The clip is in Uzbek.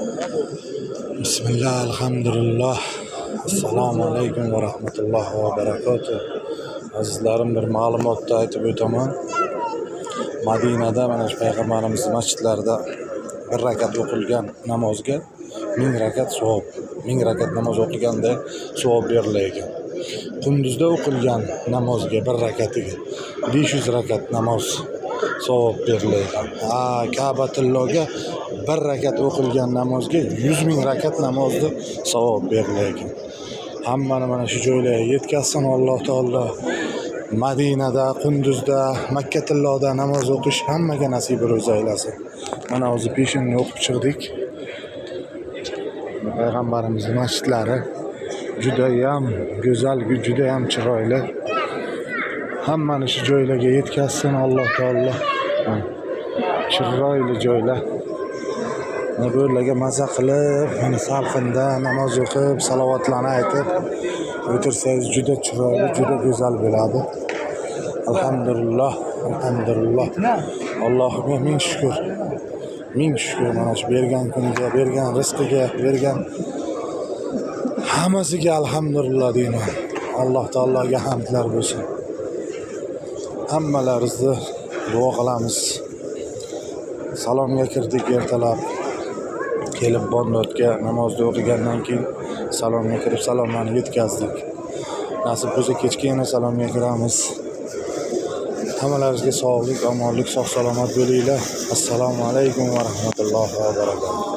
Bismillah, alhamdulillah. Assalomu alaykum va rahmatullohi va barakatuh. Azizlarim, bir ma'lumotni aytib o'taman. Madinada mana shu payg'ambarimiz masjidlarida bir rakat o'qilgan namozga 1000 rakat savob, 1000 rakat namoz o'qiganda savob berilar ekan. Qunduzda o'qilgan namozga bir rakatiga 500 rakat namoz savob berilar ekan. Ha, Ka'batilloga bir rakat o'qilgan namozga 100 ming rakat namozni savob berilar ekan. Hammani mana shu joylarga yetkazsin Alloh taolo. Madinada, Qunduzda, Makkatilloda namoz o'qish hammaga nasib ro'za aylasin. Mana hozir peshinni o'qib chiqdik. Payg'ambarimizning masjidlari judayam go'zal, judayam chiroyli. Hammani shu joylarga yetkazsin Alloh taolo. Mana chiroyli joylar. Mana bu yerlarga maza qilib, mana salqinda namoz o'qib, salovatlarni aytib o'tirsangiz juda chiroyli, juda go'zal bo'ladi. Alhamdulillah, alhamdulillah. Allohimga ming shukr. Ming shukr mana shu bergan kuniga, bergan rizqiga, bergan hammasiga alhamdulillah deyman. Alloh taologa hamdlar bo'lsin. Hammalaringizni duo qilamiz. Salomga kirdik ertalab. Kelib Bondodga namozni o'qigandan keyin salomga kirib salomlarni yetkazdik. Nasib bo'lsa kechki yana salomga kiramiz. Hammalaringizga sog'lik, omonlik, sog' salomat bo'linglar. Assalomu alaykum va rahmatullohi va barakatuh.